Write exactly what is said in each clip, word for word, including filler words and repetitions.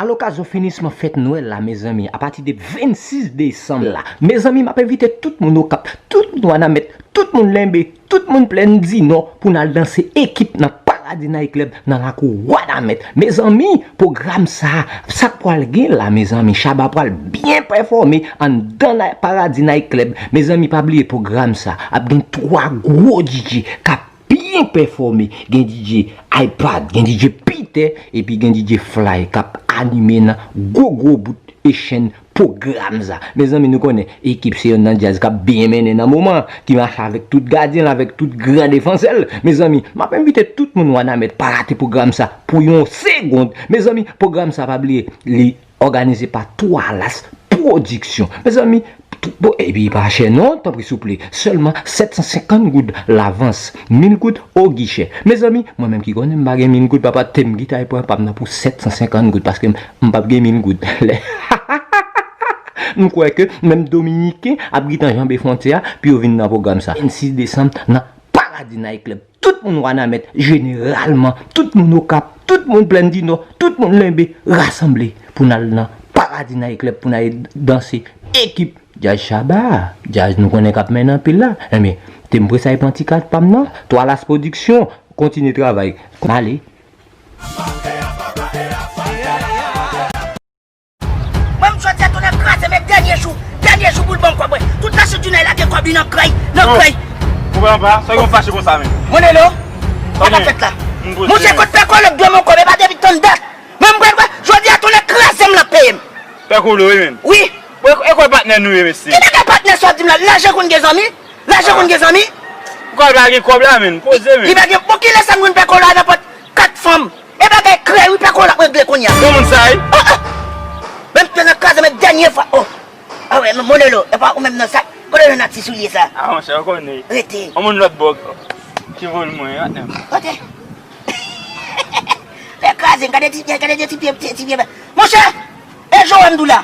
A lokazyon finisman fèt Nwèl la, mezanmi, apati de vennsis desanm la, mezanmi, m ap envite tout moun Okap, tout moun Wanament, tout moun Lenbe, tout moun Plèn di Nò pou n al danse ekip nan Paradi Night Club nan lakou Wanament. Mezanmi, pwogram sa, sa k pral gen la, mezanmi, Shabba pral byen pèfòme anndan Paradi Night Club. Mezanmi, pa bliye pwogram sa ap gen twa gwo D J k ap byen pèfòme. Gen D J iPad, gen D J Peter, epi gen D J Fly k ap anime nan gwo gwo bout e chèn pwogram sa. Mezanmi, nou konnen ekip se yonn nan djaz k ap byen mennen nan moman, ki mache avèk tout gadyen l, avèk tout gran defansè l. Mezanmi, m ap envite tout moun Wanament pa rate pwogram sa pou yon segonn. Mezanmi, pwogram sa, pa bliye, li òganize pa Twalas Pwodiksyon. Mezanmi, tou- bon, epi pa chè non, tanpri souple. Sèlman sèt san senkant goud lavans, mil goud o gichè. Mezanmi, mwen menm ki konnen m pa gen mil goud, papa, te m ki ta pran pa m nan pou sèt san senkant goud, paske m, m p ap gen mil goud. Lè m kwè ke menm Dominiken ap gentan janbe fwontyè a pou yo vin nan pwogram sa. Vennsis desanm nan Paradi Night Club. Tout moun Wanament, jeneralman, tout moun Okap, tout moun Plèn di Nò, tout moun Lenbe, rasanble pou n al nan Paradi Night Club, pou n al danse ekip djaz Shabba. Djaz nou konnen k ap mennen anpil la. Enben, te m prese al pran ti kat pa m nan. Twalas Pwodiksyon, kontinye travay. Ale. Mwen, m soti a, tonnè kraze, men dènye jou, dènye jou pou l ban m kòb mwen. Tout lachit jounen l lage kòb li nan krèy, nan krèy. Ou pran pa, sa yon fache konsa menm. Monelo, sa k ap fèt la? Monchè, kot Pè Kolo k dwe m yon kòb, e pa depi tann dat. Mwen, m pral wè, jodi a, tonnè kraze m, l ap peye m. Pè Kolo, wi menm. Wi. Bon, e, e kòb patnè nou ye, mesye. Ki bagay patnè sa w di m la? Lajan konn gen zanmi? Lajan konn gen zanmi? Kòb la gen kòb la, menm. Poze, menm. Li pa gen, bon, kilè sa m konn Pè Kolo a nan pòt kat fanm? E bagay krèy wi, Pè Kolo ap regle kounye a. Bon moun sa, wi. Oh, oh. Menm te nan kraze, men dènye fwa. Oh. Ah wè, men Monelo, e pa ou menm nan sa. Kote w jwenn ak ti soulye sa? Ah, monchè, ou konnen. Rete. Yon moun lòt bò ki vòl mwen, patnè. Kote? Fè kraze, gade ti pye, gade ti pye, ti, ti pye. Monchè, e Joe m di w la.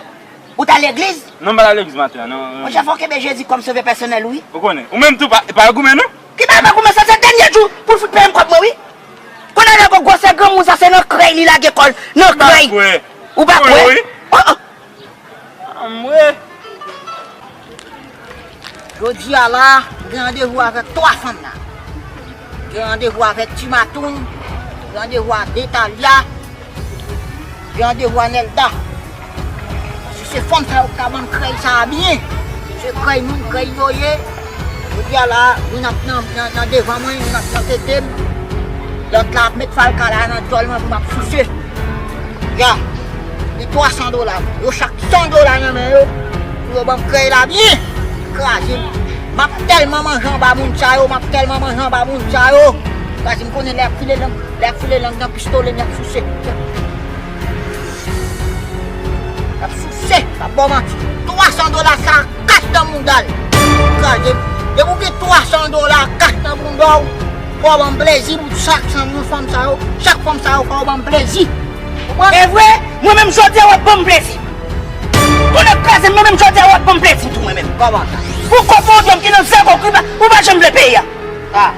Ou t al legliz? Non, m pa t al legliz maten an, non, non. Monchè, fò w kenbe Jezi kòm sovè pèsonèl ou, wi. Ou konnen. Ou menm tou, pa, pa goumen, non? Ki bagay pa goumen, sa se dènye jou pou l fout peye m kòb mwen, wi. Kounye a nèg gwosè granmoun sa, se nan krèy li lage kò l, nan krèy. Ou pa kwè? Wi. Oh, oh. Anmwe. Jodi a la, gen randevou avèk twa fanm la. Gen randevou avèk Ti Matoun, gen randevou avèk Detalya, gen randevou avèk Nelda. Si se fanm sa yo k ka ban m krèy sa a byen, se krèy moun, krèy yo ye. Jodi a la, youn ap nan, nan, nan devan mwen, youn ap nan tete m. Lòt la ap met falka la nan djòl mwen pou m ap souse. Ya, li twa san dola. Yo chak san dola nan men yo. Pou yo ban m krèy la byen. Kraze m. M ap tèlman manje anba moun sa yo, m ap tèlman manje anba moun sa yo. Kraze m, konnen lè y ap file lang, lè y ap file lang nan pistole, m y ap souse. Y ap souse, m ap ba w manti. Twa san dola sa kach nan bounda l. Kraze m. Depi w gen twa san dola kach nan bounda w, fò w ban m plezi pou chak san moun fanm sa yo, chak fanm sa yo, fò w ban m plezi. Konprann? E vre, mwen menm jodi a w ap ban m plezi. Tonnè kraze m, mwen menm jodi a w ap ban m plezi tou mwen menm. Kòman? Pou kòb pou yon dòm ki nan zèvo, ki pa, ou pa janm vle peye a. Ah.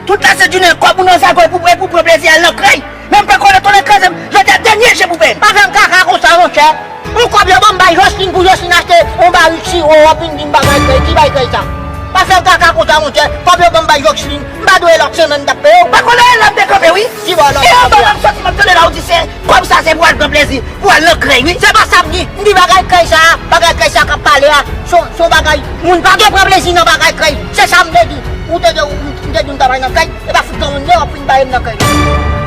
Tout lase jounen kòb ou nan zèvo pou, pou pran plezi al nan krèy. Menm Pè Kolo, tonnè kraze m, jodi a dènye je pou peye m. Pa fè m kaka konsa, monchè. Yon kòb yo ban m bay Jocelyn pou Jocelyn achte yon barik siwo, w ap vin di m bagay krèy, ki bay krèy sa? Pa fè m kaka konsa, monchè. Kòb yo ban m bay Jocelyn, m pa dwe lòt semèn m t ap peye w. Pè Kolo, e la m te kanpe, wi. Ki bò lòt? E anba la m soti, m ap tande la, ou di se kòb sa se pou al pran plezi, pou al nan krèy, wi. Se pa sa m di. M di bagay krèy sa, bagay krèy sa k ap pale a, se, se yon bagay, moun pa gen pran plezi nan bagay krèy. Se sa m te di. Ou te di, ou, m te di m ta bay nan krèy, e pa fout granmoun yo, w ap vin bay m nan krèy.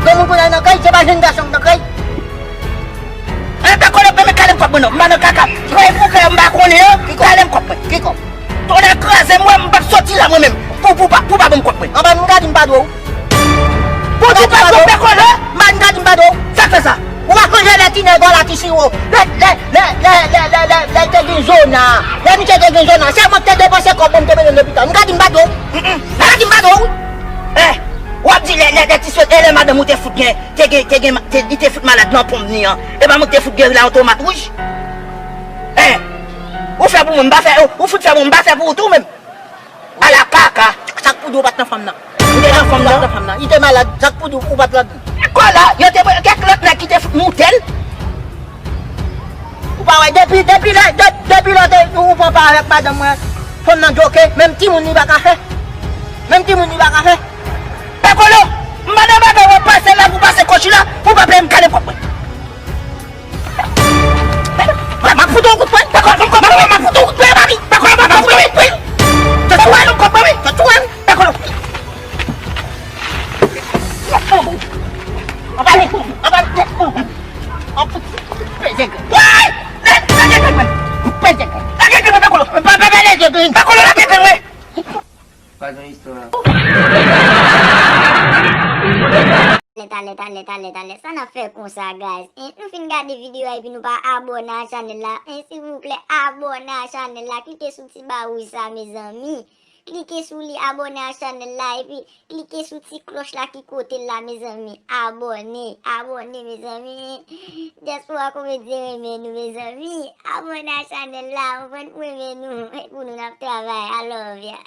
Granmoun pou n al nan krèy, se pa jenn gason k nan krèy. E Pè Kolo, men kale m kòb mwen non, m pa nan kaka. Krèy pou krèy, m pa konnen an, kale m kòb mwen. Ki kòb? Tonnè kraze m, wè m p ap soti la mwen menm. Pou, pou, pa, pou pa ban m kòb mwen. Anba nou ka di m pa dwe w. Pou di pa dwe w, Pè Kolo? Anba nou ka di m pa dwe w. Sa k fè sa? Ou pa sonje lè ti nèg la ti siwo? Lè, lè, lè l te gen zona. Lè misye te gen zona, se mwen ki te depanse kòb mwen, m te mennen l lopital. Nou ka di m pa dwe w. Nou ka di m pa dwe w. Eh, w ap di lè, lè, lè ti sòt, e lè madanm ou te fout gen, te gen, te gen, te, li te fout malad nan ponm ni an. E pa mwen ki te fout geri la yon tomat wouj. Eh, ou fè pou mwen, m pa fè, ou fout fè pou mwen, m pa fè pou ou tou menm. Ala kaka. Sa k pou di w pa t nan fanm nan? Ou te nan fanm nan? Ou pa t nan fanm nan. Li te malad. Sa k pou di w pa t ladan? Kò la, yo te, kèk lòt nèg ki te fout moute l. Pa wè, depi, depi lè, de- depi lè te- ou pran pa avèk madanm mwen, fanm nan djoke, menm timoun li pa ka fè. Menm timoun li pa ka fè. Dakolo, m pa nan bagay wè pase la pou pase kochi la, pou pa peye m kale pwòp mwen. M ap fout ou kout pwen. Dakolo, m ap fout ou kout pwen, papi. Dakolo, m ap fout ou kout pwen. Tchou, tchou, tchou, tchou. Dakolo. Anpale, anpale. Woy! Lage, lage grenn mwen. Lage grenn mwen, Dakolo. Pa, pa, pa, lage grenn. Dakolo, lage grenn mwen. Pa gen istwa. Talè, talè, talè, talè, talè. Sa n ap fè konsa, guys? En, nou fin gade videyo a epi nou pa abòne a chanèl la. En, silvouplè, abòne a chanèl la. Klike sou ti ba wouj sa, mezanmi. Klike sou li, abòne a chanèl la, epi klike sou ti klòch la ki kote l la, mezanmi. Abòne, abòne, mezanmi. Dyaspora Komedyen renmen nou, mezanmi. Abòne a chanèl la, anprann pou renmen nou. E pou nou n ap travay. I love ya.